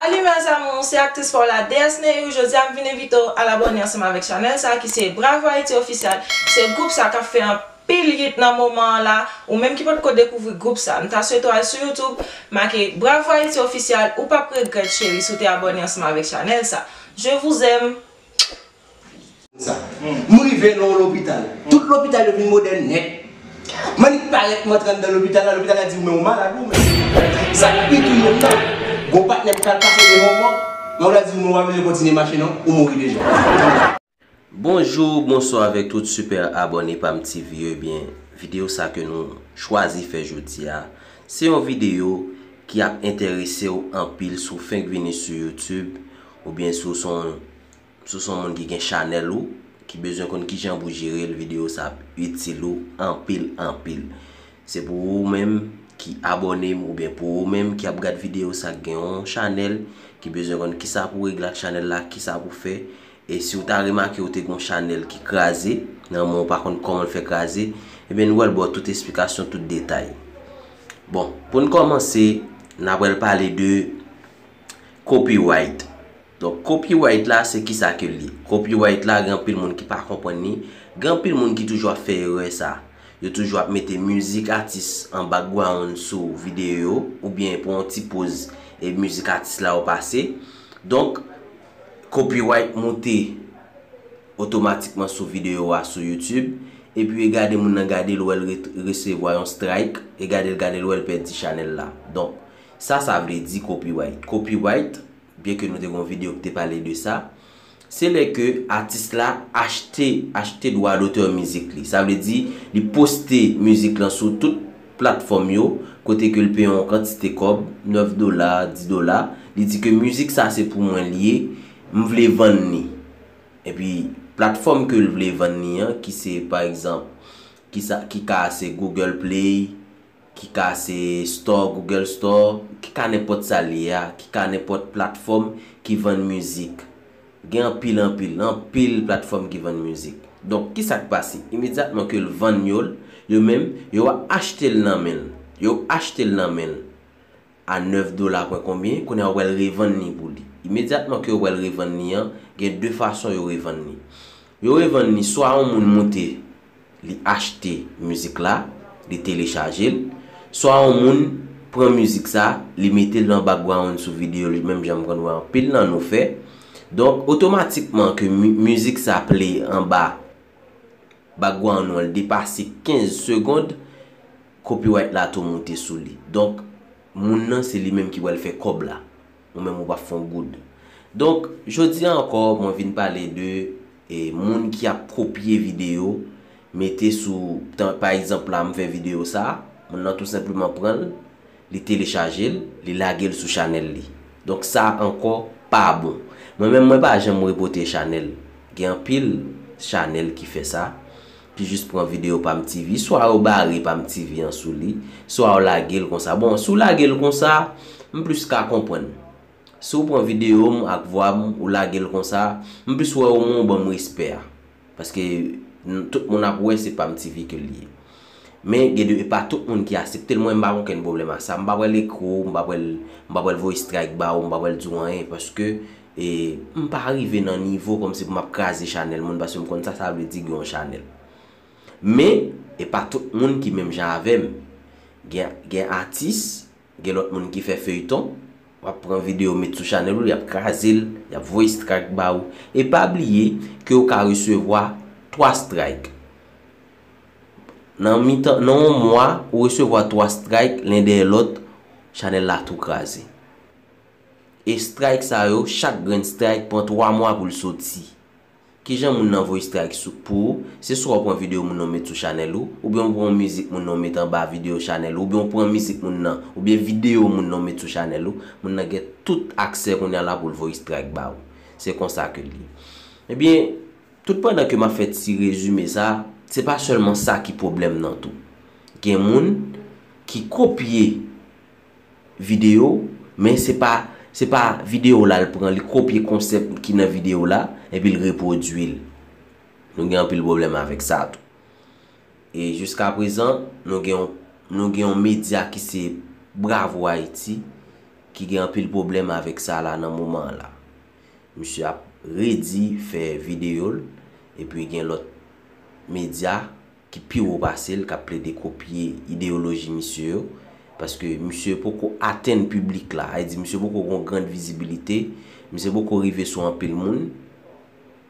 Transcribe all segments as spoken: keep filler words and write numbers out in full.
Salut mes amours, se aktris pa w la, Déesse Neyou. Jodi a m vin envite w al abòne ansanm avèk chanèl sa ki se Bravo Haïti Officiel. Se gwoup sa k ap fè anpil hit nan moman an la. Ou menm ki potko dekouvri gwoup sa, m ta swete w al sou YouTube, make Bravo Haïti Officiel, ou p ap regrèt cheri si w te abòne ansanm avèk chanèl sa. Je vous aime. Sa. M rive nan yon lopital. Tout lopital yo vin modèn nèt. M annik parèt, m antre anndan lopital la, lopital la di m, men ou malad ou menm. Sa k pi touye m nan, gon patnè m k al pase devan mò, men ou la di m, men ou pa bezwen kontinye mache non, ou mouri deja. Bonjou, bonswa avèk tout super abòne Pam TV yo. Ebyen, videyo sa ke nou chwazi fè jodi a, se yon videyo ki ap enterese w anpil si w fenk vini sou YouTube, oubyen si w se yon si w se yon moun ki gen chanèl ou, ki bezwen konn kijan pou jere l, videyo sa ap itil ou anpil anpil. Se pou ou menm ki abòne m oubyen pou ou menm ki ap gad videyo sa k gen yon chanèl, ki bezwen konn kisa pou regle ak chanèl la, kisa pou fè. E si w ta remake w te gen yon chanèl ki kraze, nan men w pa konn kòman l fè kraze, ebyen nou pral ba w tout esplikasyon, tout detay. Bon, pou n kòmanse, n ap pral pale de copyright. Donk, copyright la, se kisa ke l ye? Copyright la, gen anpil moun ki pa konprann li. Gen anpil moun ki toujou ap fè erè sa. Yo toujou ap mete mizik atis an background sou videyo yo, oubyen pou yon ti poz e mizik atis la yo pase. Donk, copyright moute otomatikman sou videyo a sou YouTube. Epi e gade moun nan gade l, wè l resevwa yon strike, e gade l gade l, wè l pèdi chanèl la. Donk, sa sa vle di copyright? Copyright, byen ke nou te gen yon videyo ki te pale de sa, se lè ke atis la achte, achte dwa dotè mizik li. Sa vle di, li poste mizik lan sou tout platfòm yo, kote ke l peye yon kantite kòb, nèf dola, dis dola, li di ke mizik sa se pou mwen l ye, m vle vann li. Epi, platfòm ke l vle vann li an, ki se, pa egzanp, ki sa, ki ka se Google Play, ki ka se Store, Google Store, ki ka nenpòt sa l ye a, ki ka nenpòt platfòm ki vann mizik. Gen anpil, anpil, anpil platfòm ki vann mizik. Donk, kisa k pase? Imedyatman ke l vann yo l, yo menm, yo achte l nan men l. Yo achte l nan men l a nèf dola pwen konbyen, kounye a yo pral revann li pou li. Imedyatman ke yo pral revann li an, gen de fason yo revann li. Yo revann li swa yon moun moute li achte mizik la, li telechaje l, swa yon moun pran mizik sa, li mete l nan background sou videyo li, menm jan m konn wè anpil nan nou fè. Donk, otomatikman ke mi- mizik sa play anba background ou an, l depase kenz segonn, copyright la tou moute sou li. Donk, moun nan se li menm ki pral fè kòb la. Ou menm ou p ap fè yon goud. Donk, jodi a ankò, mwen vin pale de e, moun ki ap kopye videyo, mete sou, tan, pa egzanp la, m fè videyo sa, moun nan tou senpleman pran l, li telechaje l, li lage l sou chanèl li. Donk sa ankò pa bon. Mwen menm, mwen pa janm repote chanèl. Gen anpil chanèl ki fè sa, ki jis pran videyo Pam TV, swa yo bare Pam TV an sou li, swa yo lage l konsa. Bon, si w lage l konsa, m plis ka konprann. Si w pran videyo m ak vwa m, ou lage l konsa, m plis wè omwen ou ban m respè a. Paske n- tout moun ap wè se Pam TV ke l ye. Men gen de, e pa tout moun ki aksepte l, mwen m pa gen okenn pwoblèm ak sa. M pa pral ekri w, m pa pral, m pa pral voye strike ba ou, m pa pral di w anyen, paske e, m pa rive nan nivo kòmsi pou m ap kraze chanèl moun, paske m konn sa sa vle di gen yon chanèl. Men, e pa tout moun ki menm jan avè m. Gen, gen atis, gen lòt moun ki fè feyton, w ap pran videyo met sou chanèl ou, y ap kraze l, y ap voye strike ba ou. E pa bliye ke ou ka resevwa twa strike. Nan mitan, nan yon mwa, ou resevwa twa strike, len dèyè lòt, chanèl la tou kraze. E strike sa yo, chak grenn strike pran twa mwa pou l soti. Kijan moun nan voye strike sou, pou ou? Se swa w pran videyo moun nan w met sou chanèl ou, oubyen w pran yon mizik moun nan w met anba videyo chanèl ou, oubyen w pran mizik moun nan, oubyen videyo moun nan w met sou chanèl ou, moun nan gen tout aksè kounye a la pou l voye strike ba ou. Se konsa ke l ye. Ebyen, tout pandan ke m ap fè ti rezime sa, se pa sèlman sa ki pwoblèm nan tou. Gen moun ki kopye videyo, men se pa, se pa videyo la l pran, li kopye konsèp ki nan videyo la, epi l repwodui l. Nou gen anpil pwoblèm avèk sa tou. E jiskaprezan, nou gen yon, nou gen yon medya ki se Bravo Haïti, ki gen anpil pwoblèm avèk sa la nan moman an la. Misye ap redi fè videyo l, epi gen lòt medya ki pi wo pase l, k ap plede kopye ideyoloji misye yo, paske misye poko atenn piblik la, sa vle di misye poko gen yon grand vizibilite, misye poko rive sou anpil moun,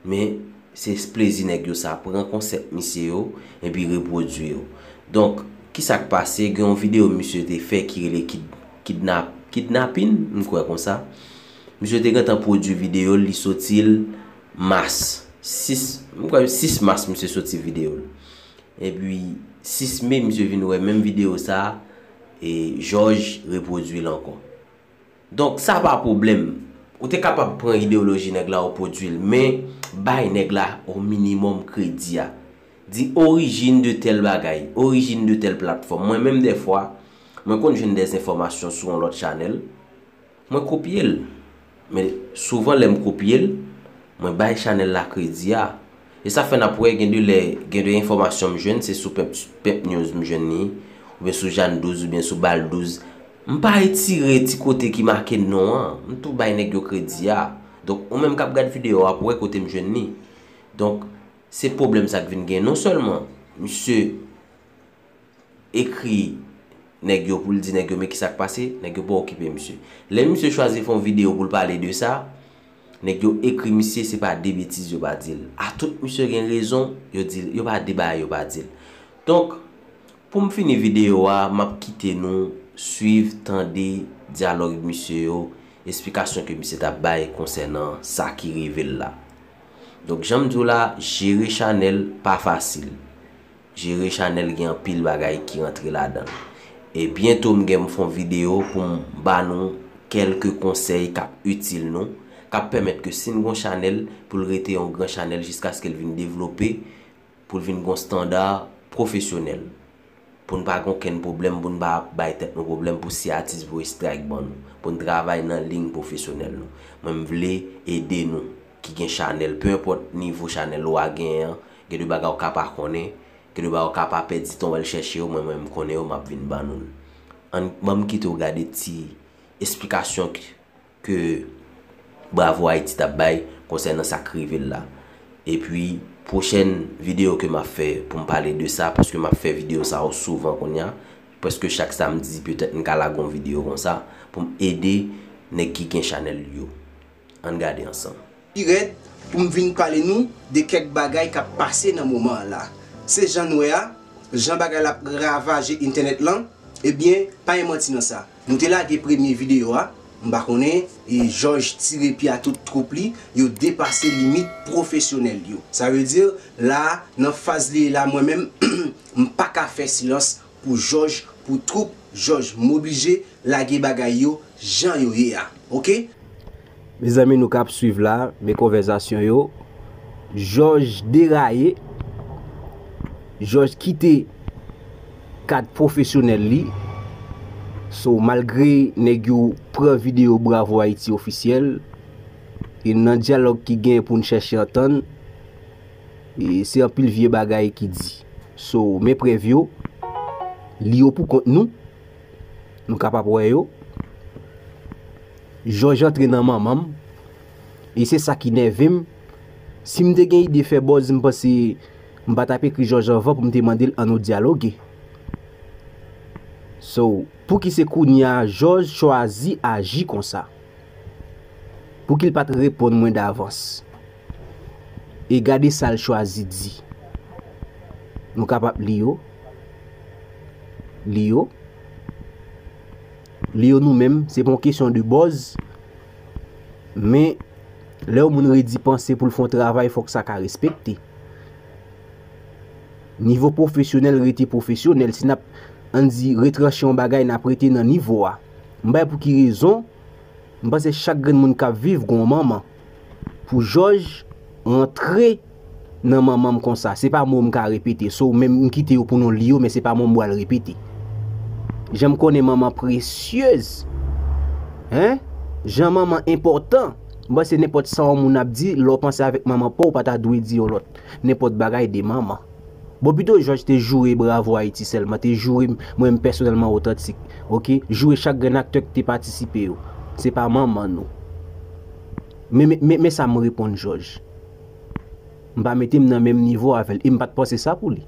men se plezi nèg yo sa pran konsèp misye yo, epi repwodui yo. Donk, kisa k pase? Gen yon videyo misye te fè ki rele kid, kidnap, kidnapin, m kwè konsa. Misye te gentan pwodui videyo l, li soti l mas sis, m kwè sis mas misye soti videyo l. Epi sis me misye vin wè menm videyo sa, e Jòj repwodui l ankò. Donk, sa pa pwoblèm. Ou te kapab pran ideyoloji nèg la, ou pwodui l, men bay nèg la o minimòm kredi a. Di orijin de tèl bagay, orijin de tèl platfòm. Mwen menm dèfwa, mwen konn jwenn dè enfòmasyon sou yon lòt chanèl, mwen kopye l. Men souvan lè m kopye l, mwen bay chanèl la kredi a. E sa fè n ap wè gen de lè, gen de enfòmasyon m jwenn, se sou Pimp, Pimp News m jwenn li, oubyen sou Jàn douz, oubyen sou Bal douz. M pa retire ti kote ki make non an, m tou bay nèg yo kredi a. Donk, ou menm k ap gad videyo a, w ap wè kote m jwenn li. Donk, se pwoblèm sa k vin gen. Non sèlman misye ekri nèg yo pou l di nèg yo, men kisa k pase, nèg yo pa okipe misye. Lè misye chwazi fè yon videyo pou l pale de sa, nèg yo ekri misye, se pa de betiz yo pa di l. A tout misye gen rezon, yo di l, yo pa de bagay yo pa di l. Donk, pou m fini videyo a, m ap kite nou swiv, tande dyalòg misye yo, esplikasyon ke misye t ap bay konsènan sa ki rive l la. Donk, jan m di w la, jere chanèl pa fasil. Jere chanèl gen anpil bagay ki rantre ladan l. E byento m gen m fè yon videyo pou m ba nou kèlke konsèy k ap itil nou, k ap pèmèt ke si n gon chanèl, pou l rete yon gran chanèl jiskaske l vin devlope, pou l vin gon estanda pwofesyonèl. Pou n pa gen okenn pwoblèm, pou n pa bay tèt nou pwoblèm pou si atis voye strike ban nou, pou n travay nan liy pwofesyonèl nou. Mwen, m vle ede nou ki gen chanèl, pe enpòt nivo chanèl ou a genyen an, gen de bagay ou ka pa konnen, gen de bagay ou ka pa pèdi tan w al chèche yo, mwen, mwen, m konnen yo, m ap vin ban nou l. Ann, ban m kite w gade ti esplikasyon k-, ke Bravo Haiti t ap bay konsènan sa k rive l la. Epi, pwochèn videyo ke m ap fè pou m pale de sa, paske m ap fè videyo sa yo souvan kounye a, prèske chak samdi, petèt m ka lage yon videyo konsa, pou m ede nèg ki gen chanèl yo. Ann gade ansanm. Pi rèd pou m vin pale nou de kèk bagay k ap pase nan moman an la. Se jan n wè a, jan bagay la ap ravaje entènèt lan, ebyen, pa gen manti nan sa. Nou te lage premye videyo a, m pa konnen, e Jòj tire pye a tout twoup li, yo depase limit pwofesyonèl yo. Sa vle di, la, nan faz li ye la, mwen menm, m pa ka fè silans pou Jòj, pou twoup Jòj. M oblije lage bagay yo jan yo ye a, oke? Mezanmi, nou k ap swiv la, men konvèsasyon yo, Jòj deraye, Jòj kite kad pwofesyonèl li. So, malgre nèg yo pran videyo Bravo Haiti ofisyèl, e nan dyalòg ki gen pou n chèche antann, e se anpil vye bagay ki di. So, men prèv yo, li yo pou kont nou, nou kapab wè yo. Jòj antre nan manman m, e se sa ki nève m. Si m te gen ide fè buzz, m panse m pa t ap ekri Jòj anvan pou m te mande l ann nou dyaloge. So, pouki se kounye a Jòj chwazi aji konsa? Pouki l pa t reponn mwen davans? E gade sa l chwazi di. Nou kapab li yo. Li yo. Li yo nou menm, se pa yon kesyon de buzz. Men, lè yon moun redi panse pou l fè yon travay, fòk sa ka respekte. Nivo pwofesyonèl rete pwofesyonèl. Si n ap, ann di, retranche yon bagay, n ap rete nan nivo a. M pa wè pou ki rezon, m panse chak grenn moun k ap viv gon manman. Pou Jòj rantre nan manman m konsa, se pa mo m ka repete. So, menm m kite yo pou nou li yo, men se pa mo m pral repete. Jan m konnen manman presyez, en? Jan manman enpòtan. M panse nenpòt sa yon moun ap di, lè w panse avèk manman pa w, ou pa ta dwe di yon lòt nenpòt bagay de manman. Bon, pito Jòj te joure Bravo Ayiti sèlman, te joure mwen menm pèsonèlman Otantik, oke? Joure chak grenn aktè ki te patisipe yo. Se pa manman nou. Men, men, men, men sa m reponn Jòj. M pa mete m nan menm nivo avè l, e m pa t panse sa pou li.